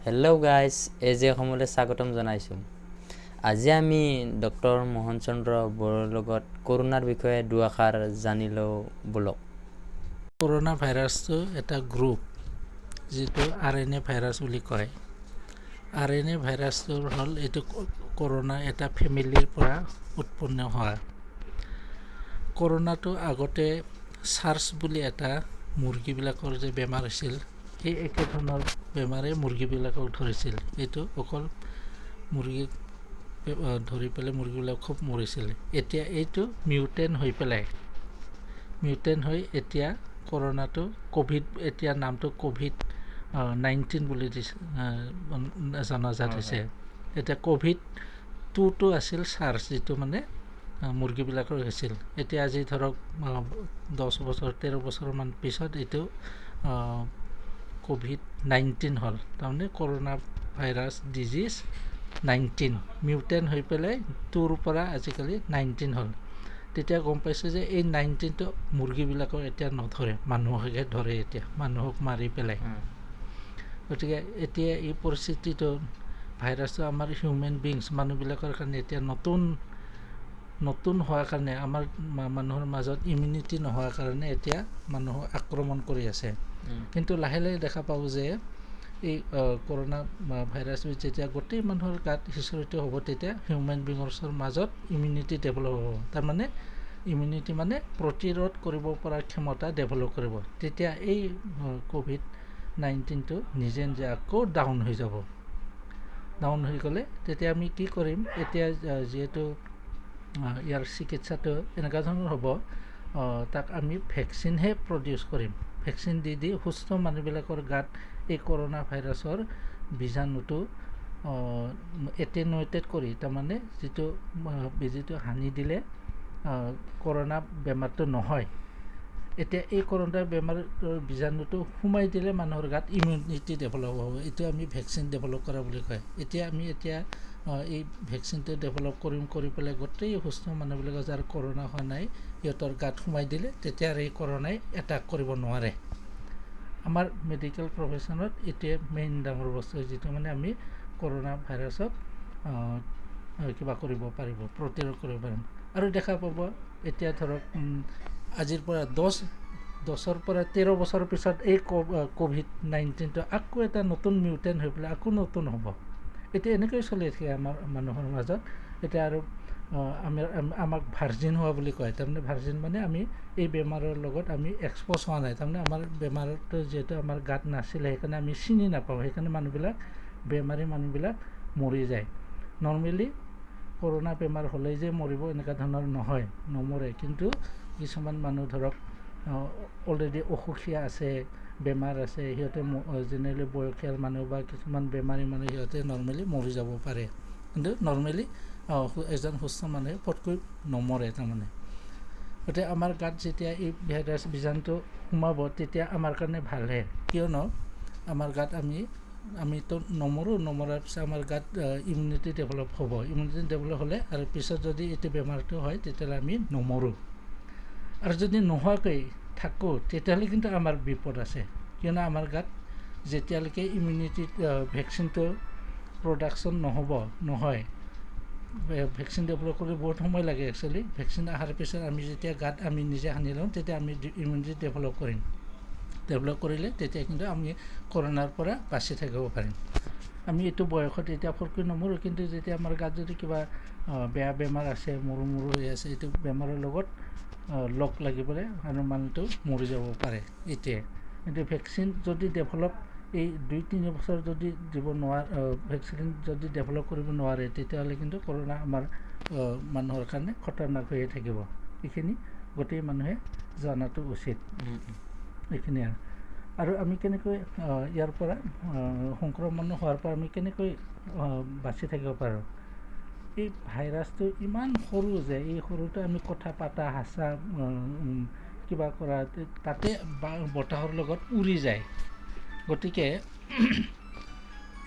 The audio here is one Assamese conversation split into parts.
হেল্ল' গাইজ, এ জে অসমলৈ স্বাগতম জনাইছোঁ। আজি আমি ডক্টৰ মোহন চন্দ্ৰ বড়োৰ লগত কৰোণাৰ বিষয়ে দুআষাৰ জানি লওঁ ব'লক। কৰোণা ভাইৰাছটো এটা গ্ৰুপ, যিটো আৰএনএ ভাইৰাছ বুলি কয়। আৰএনএ ভাইৰাছটোৰ হ'ল এইটো কৰোণা এটা ফেমিলিৰ পৰা উৎপন্ন হোৱা। কৰোণাটো আগতে চাৰ্চ বুলি এটা মুৰ্গীবিলাকৰ যে বেমাৰ হৈছিল, সেই একে ধৰণৰ বেমাৰে মুৰ্গীবিলাকক ধৰিছিল। এইটো অকল মুৰ্গীক ধৰি পেলাই মুৰ্গীবিলাক খুব মৰিছিল। এতিয়া এইটো মিউটেণ্ট হৈ পেলাই, মিউটেণ্ট হৈ এতিয়া কৰোণাটো ক'ভিড, এতিয়া নামটো ক'ভিড-19 বুলি দিছে, জনাজাত হৈছে। এতিয়া ক'ভিড 2টো আছিল চাৰ্চ, যিটো মানে মুৰ্গীবিলাকৰ হৈছিল। এতিয়া আজি ধৰক 10 বছৰ 13 বছৰমান পিছত এইটো ক'ভিড-19 হ'ল। তাৰমানে কৰোণা ভাইৰাছ ডিজিজ 19 মিউটেণ্ট হৈ পেলাই 2ৰ পৰা আজিকালি 19 হ'ল। তেতিয়া গম পাইছোঁ যে এই 19টো মুৰ্গীবিলাকক এতিয়া নধৰে, মানুহকহে ধৰে, এতিয়া মানুহক মাৰি পেলাই। গতিকে এতিয়া এই পৰিস্থিতিটো ভাইৰাছটো আমাৰ হিউমেন বিংছ মানুহবিলাকৰ কাৰণে এতিয়া নতুন নতুন হোৱাৰ কাৰণে, আমাৰ মানুহৰ মাজত ইমিউনিটি নোহোৱাৰ কাৰণে এতিয়া মানুহক আক্ৰমণ কৰি আছে। কিন্তু লাহে লাহে দেখা পাওঁ যে এই কৰোণা ভাইৰাছ যেতিয়া গোটেই মানুহৰ গাত সিঁচৰিত হ'ব, তেতিয়া হিউমেন বিংছৰ মাজত ইমিউনিটি ডেভেলপ হ'ব। তাৰমানে ইমিউনিটি মানে প্ৰতিৰোধ কৰিব পৰা ক্ষমতা ডেভেলপ কৰিব। তেতিয়া এই ক'ভিড-19টো নিজে নিজে আকৌ ডাউন হৈ যাব। ডাউন হৈ গ'লে তেতিয়া আমি কি কৰিম? এতিয়া যিহেতু ইয়াৰ চিকিৎসাটো এনেকুৱা ধৰণৰ হ'ব, তাক আমি ভেকচিনহে প্ৰডিউচ কৰিম। ভেকচিন দি দি সুস্থ মানুহবিলাকৰ গাত এই কৰোণা ভাইৰাছৰ বীজাণুটো এটেনুৱেটেড কৰি, তাৰমানে যিটো বেজীটো সানি দিলে কৰোণা বেমাৰটো নহয়, এতিয়া এই কৰোণা বেমাৰৰ বীজাণুটো সোমাই দিলে মানুহৰ গাত ইমিউনিটি ডেভেলপ হ'ব। এইটো আমি ভেকচিন ডেভেলপ কৰা বুলি কয়। এতিয়া আমি এতিয়া এই ভেকচিনটো ডেভেলপ কৰিম, কৰি পেলাই গোটেই সুস্থ মানুহবিলাকৰ যাৰ কৰোণা হোৱা নাই সিহঁতৰ গাত সোমাই দিলে তেতিয়া আৰু এই কৰোণাই এটাক কৰিব নোৱাৰে। আমাৰ মেডিকেল প্ৰফেশ্যনত এইটোৱে মেইন ডাঙৰ বস্তু, যিটো মানে আমি কৰোণা ভাইৰাছক কিবা কৰিব পাৰিব, প্ৰতিৰোধ কৰিব পাৰিম। আৰু দেখা পাব এতিয়া ধৰক আজিৰ পৰা 10ৰ পৰা 13 বছৰৰ পিছত এই ক'ভিড-19টো আকৌ এটা নতুন মিউটেণ্ট হৈ পেলাই আকৌ নতুন হ'ব। এতিয়া এনেকৈ চলি থাকে আমাৰ মানুহৰ মাজত। এতিয়া আৰু আমি আমাক ভাৰ্জিন হোৱা বুলি কয়। তাৰমানে ভাৰ্জিন মানে আমি এই বেমাৰৰ লগত আমি এক্সপ'জ হোৱা নাই। তাৰমানে আমাৰ বেমাৰটো যিহেতু আমাৰ গাত নাছিলে, সেইকাৰণে আমি চিনি নাপাওঁ। সেইকাৰণে মানুহবিলাক, বেমাৰী মানুহবিলাক মৰি যায়। নৰ্মেলি কৰোণা বেমাৰ হ'লেই যে মৰিব এনেকুৱা ধৰণৰ নহয়, নমৰে। কিন্তু কিছুমান মানুহ ধৰক অলৰেডি অসুখীয়া আছে, বেমাৰ আছে, সিহঁতে জেনেৰেলি বয়সীয়াল মানুহ বা কিছুমান বেমাৰী মানুহ, সিহঁতে নৰ্মেলি মৰি যাব পাৰে। কিন্তু নৰ্মেলি এজন সুস্থ মানুহে পটকৈ নমৰে। তাৰমানে গতিকে আমাৰ গাত যেতিয়া এই ভাইৰাছ বীজাণুটো সোমাব তেতিয়া আমাৰ কাৰণে ভালহে। কিয়নো আমাৰ গাত আমিতো নমৰোঁ, নমৰাৰ পিছত আমাৰ গাত ইমিউনিটি ডেভেলপ হ'ব। ইমিউনিটি ডেভেলপ হ'লে আৰু পিছত যদি এইটো বেমাৰটো হয় তেতিয়াহ'লে আমি নমৰোঁ। আৰু যদি নোহোৱাকৈ থাকোঁ তেতিয়াহ'লে কিন্তু আমাৰ বিপদ আছে। কিয়নো আমাৰ গাত যেতিয়ালৈকে ইমিউনিটি ভেকচিনটো প্ৰডাকশ্যন নহয়, ভেকচিন ডেভেলপ কৰি বহুত সময় লাগে একচুৱেলি। ভেকচিন অহাৰ পিছত আমি যেতিয়া গাত আমি নিজে সানি লওঁ তেতিয়া আমি ইমিউনিটি ডেভেলপ কৰিম। ডেভেলপ কৰিলে তেতিয়া কিন্তু আমি কৰোণাৰ পৰা বাচি থাকিব পাৰিম। আমি এইটো বয়সত এতিয়া ফটকৈ নমৰোঁ, কিন্তু যেতিয়া আমাৰ গাত যদি কিবা বেয়া বেমাৰ আছে, মৰো মৰো হৈ আছে, এইটো বেমাৰৰ লগত লগ লাগি পেলাই আৰু মানুহটো মৰি যাব পাৰে এতিয়াই। কিন্তু ভেকচিন যদি ডেভেলপ এই 2-3 বছৰ যদি দিব নোৱাৰে, ভেকচিন যদি ডেভেলপ কৰিব নোৱাৰে, তেতিয়াহ'লে কিন্তু কৰোণা আমাৰ মানুহৰ কাৰণে খতৰনাক হৈয়ে থাকিব। এইখিনি গোটেই মানুহে জনাটো উচিত। এইখিনিয়ে। আৰু আমি কেনেকৈ ইয়াৰ পৰা সংক্ৰমণ হোৱাৰ পৰা আমি কেনেকৈ বাচি থাকিব পাৰোঁ? এই ভাইৰাছটো ইমান সৰু যে এই সৰুতে আমি কথা পাতা, হাঁচা, কিবা কৰা তাতে বতাহৰ লগত উৰি যায়। গতিকে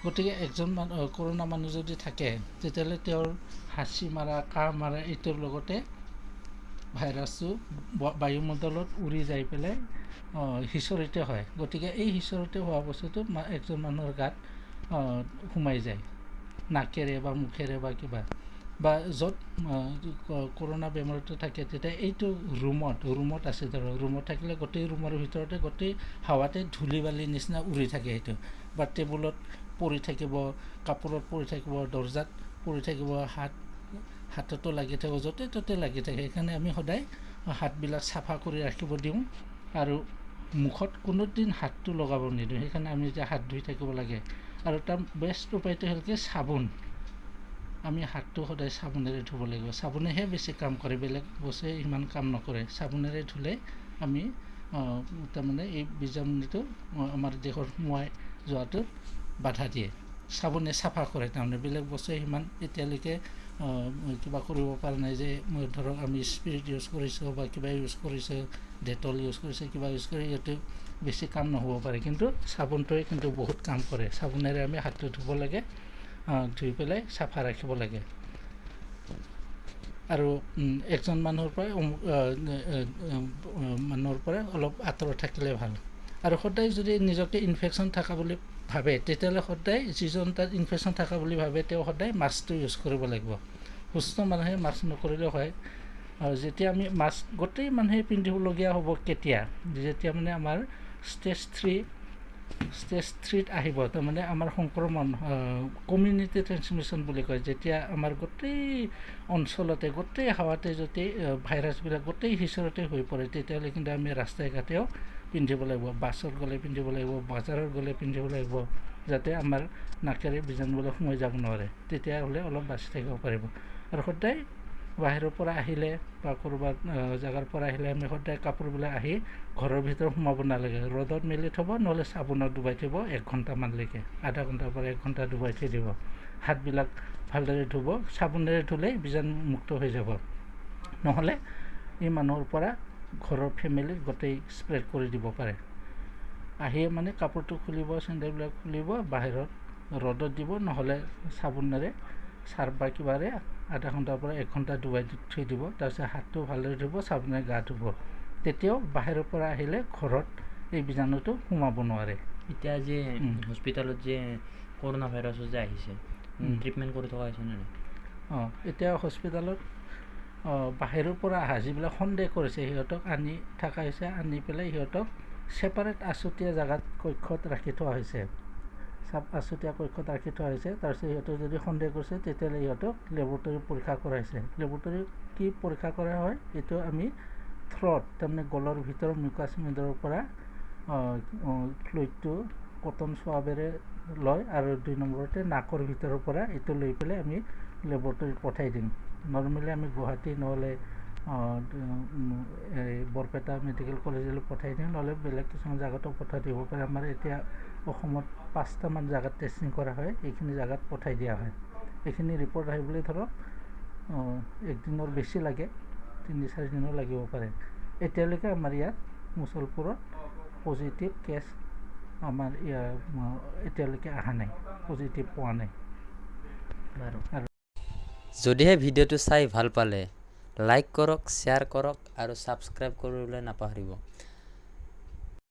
গতিকে এজন মানুহ কৰোণা মানুহ যদি থাকে তেতিয়াহ'লে তেওঁৰ হাঁচি মাৰা, কাহ মাৰা এইটোৰ লগতে ভাইৰাছটো বায়ুমণ্ডলত উৰি যাই পেলাই সিঁচৰিত হয়। গতিকে এই সিঁচৰিত হোৱা বস্তুটো এজন মানুহৰ গাত সোমাই যায় নাকেৰে বা মুখেৰে বা কিবা বা য'ত কৰোণা বেমাৰটো থাকে, তেতিয়া এইটো ৰুমত আছে, ধৰক ৰুমত থাকিলে গোটেই ৰুমৰ ভিতৰতে গোটেই হাৱাতে ধূলি বালিৰ নিচিনা উৰি থাকে সেইটো, বা টেবুলত পৰি থাকিব, কাপোৰত পৰি থাকিব, দৰ্জাত পৰি থাকিব, হাততো লাগি থাকিব, য'তে ত'তে লাগি থাকে। সেইকাৰণে আমি সদায় হাতবিলাক চাফা কৰি ৰাখিব দিওঁ আৰু মুখত কোনোদিন হাতটো লগাব নিদিওঁ। সেইকাৰণে আমি যে হাত ধুই থাকিব লাগে। আৰু তাৰ বেষ্ট উপায়টো হ'ল কি চাবোন। আমি হাতটো সদায় চাবোনেৰে ধুব লাগিব। চাবোনেহে বেছি কাম কৰে, বেলেগ বস্তুৱে ইমান কাম নকৰে। চাবোনেৰে ধুলে আমি তাৰমানে এই বীজাণুটো আমাৰ দেহত সোমোৱাই যোৱাটোত বাধা দিয়ে। চাবোনে চাফা কৰে, তাৰমানে বেলেগ বস্তুৱে সিমান এতিয়ালৈকে কিবা কৰিব পৰা নাই। যে ধৰক আমি স্পিৰিট ইউজ কৰিছোঁ বা কিবা ইউজ কৰিছোঁ, ডেটল ইউজ কৰিছোঁ, কিবা ইউজ কৰি, ইয়াতে বেছি কাম নহ'ব পাৰে, কিন্তু চাবোনটোৱে কিন্তু বহুত কাম কৰে। চাবোনেৰে আমি হাতটো ধুব লাগে, ধুই পেলাই চাফা ৰাখিব লাগে। আৰু একজন মানুহৰ পৰা মানুহৰ পৰা অলপ আঁতৰত থাকিলে ভাল। আৰু সদায় যদি নিজকে ইনফেকশ্যন থকা বুলি ভাবে, তেতিয়াহ'লে সদায় যিজন তাত ইনফেকশ্যন থকা বুলি ভাবে তেওঁ সদায় মাস্কটো ইউজ কৰিব লাগিব। সুস্থ মানুহে মাস্ক নকৰিলেও হয়। আৰু যেতিয়া আমি মাস্ক গোটেই মানুহে পিন্ধিবলগীয়া হ'ব কেতিয়া, যেতিয়া মানে আমাৰ ষ্টেজ থ্ৰীত আহিব, তাৰমানে আমাৰ সংক্ৰমণ কমিউনিটি ট্ৰেন্সমিশ্যন বুলি কয়, যেতিয়া আমাৰ গোটেই অঞ্চলতে গোটেই হাৱাতে যদি ভাইৰাছবিলাক গোটেই সিঁচৰতে হৈ পৰে, তেতিয়াহ'লে কিন্তু আমি ৰাস্তাই ঘাটেও পিন্ধিব লাগিব, বাছত গ'লে পিন্ধিব লাগিব, বজাৰত গ'লে পিন্ধিব লাগিব, যাতে আমাৰ নাকেৰে বীজাণুবিলাক সোমাই যাব নোৱাৰে। তেতিয়াহ'লে অলপ বাচি থাকিব পাৰিব। আৰু সদায় বাহিৰৰ পৰা আহিলে বা ক'ৰবাত জেগাৰ পৰা আহিলে আমি সদায় কাপোৰবিলাক আহি ঘৰৰ ভিতৰত সোমাব নালাগে, ৰ'দত মেলি থ'ব, নহ'লে চাবোনত ডুবাই থ'ব এক ঘণ্টামানলৈকে, আধা ঘণ্টাৰ পৰা এক ঘণ্টা ডুবাই থৈ দিব। হাতবিলাক ভালদৰে ধুব, চাবোনেৰে ধুলেই বীজাণুমুক্ত হৈ যাব। নহ'লে এই মানুহৰ পৰা ঘৰৰ ফেমিলিত গোটেই স্প্ৰেড কৰি দিব পাৰে। আহিয়ে মানে কাপোৰটো খুলিব, চেণ্ডেলবিলাক খুলিব, বাহিৰত ৰ'দত দিব, নহ'লে চাবোনেৰে চাৰ্ফ বা কিবাৰে আধা ঘণ্টাৰ পৰা এক ঘণ্টা ডুবাই থৈ দিব। তাৰপিছত হাতটো ভালদৰে ধুব, চাবোনেৰে গা ধুব। তেতিয়াও বাহিৰৰ পৰা আহিলে ঘৰত এই বীজাণুটো সোমাব নোৱাৰে। এতিয়া যে হস্পিটেলত যে কৰোণা ভাইৰাছৰ যে আহিছে, ট্ৰিটমেণ্ট কৰি থকা হৈছে নে নাই? অঁ, এতিয়া হস্পিটেলত বাহিৰৰ পৰা অহা যিবিলাক সন্দেহ কৰিছে সিহঁতক আনি থকা হৈছে। আনি পেলাই সিহঁতক ছেপাৰেট আছুতীয়া জেগাত কক্ষত ৰাখি থোৱা হৈছে, আছুতীয়া কক্ষত ৰাখি থোৱা হৈছে। তাৰপিছত সিহঁতক যদি সন্দেহ কৰিছে তেতিয়াহ'লে সিহঁতক লেবৰেটৰীত পৰীক্ষা কৰাইছে। লেবৰেটৰীত কি পৰীক্ষা কৰা হয়, এইটো আমি থ্ৰ'ট, তাৰমানে গলৰ ভিতৰৰ মিউকাছ মেণ্ডৰ পৰা ফ্লুইডটো কটন চোৱাবেৰে লয়, আৰু 2 নম্বৰতে নাকৰ ভিতৰৰ পৰা এইটো লৈ পেলাই আমি লেবৰেটৰীত পঠাই দিম। নৰ্মেলি আমি গুৱাহাটী নহ'লে এই বৰপেটা মেডিকেল কলেজলৈ পঠাই দিওঁ, নহ'লে বেলেগ কিছুমান জেগাতো পঠাই দিব পাৰে। আমাৰ এতিয়া অসমত 5টামান জেগাত টেষ্টিং কৰা হয়, এইখিনি জেগাত পঠাই দিয়া হয়। এইখিনি ৰিপৰ্ট আহিবলৈ ধৰক একদিনৰ বেছি লাগে, 3-4 দিনো লাগিব পাৰে। এতিয়ালৈকে আমাৰ ইয়াত মুছলপুৰত পজিটিভ কেছ আমাৰ এতিয়ালৈকে অহা নাই, পজিটিভ পোৱা নাই। বাৰু, আৰু যদিহে ভিডিঅ'টো চাই ভাল পালে লাইক কৰক, শ্বেয়াৰ কৰক আৰু ছাবস্ক্ৰাইব কৰিবলৈ নাপাহৰিব।